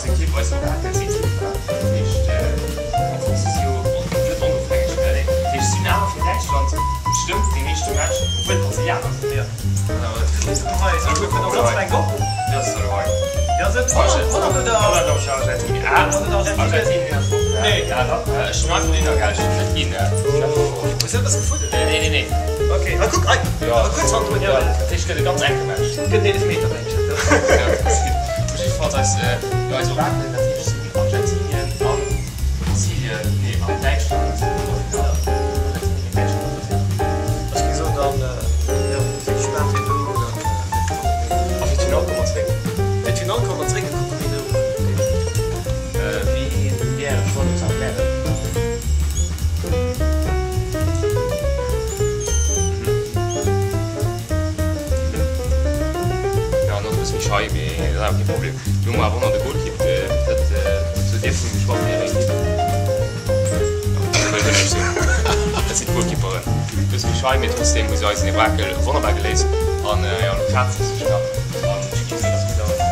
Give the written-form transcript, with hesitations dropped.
eis Ekipp, eis Orakels-Ekipp war. Dat heescht, am Fong si si jo net onofhängeg, gell? Dat heescht, si sinn awer fir Däitschland gestëmmt deen éischte Match, obwuel et Brasilianer sinn. Jo. Sinn gespaant wéi do dann A fir d'Finall komme mer zréck. Fir d'Finall komme mer zréck a kucke wéi do geet. Wéi gären ech wollt et erklären. Jo, en ass e bësse méi schei, mee dat ass awer kee Problem. Do hu mer awer och nach de Golkipp, dat sou dierf vum Choix vun hirer Ekipp. Dat sinn d'Goalkeeperen. Bësse méi schei, mee trotzdem hu se eisen Orakel wonnerbar geléist. An jo, lo kraze se sech nach. An ech géif soen, dass mir dann en.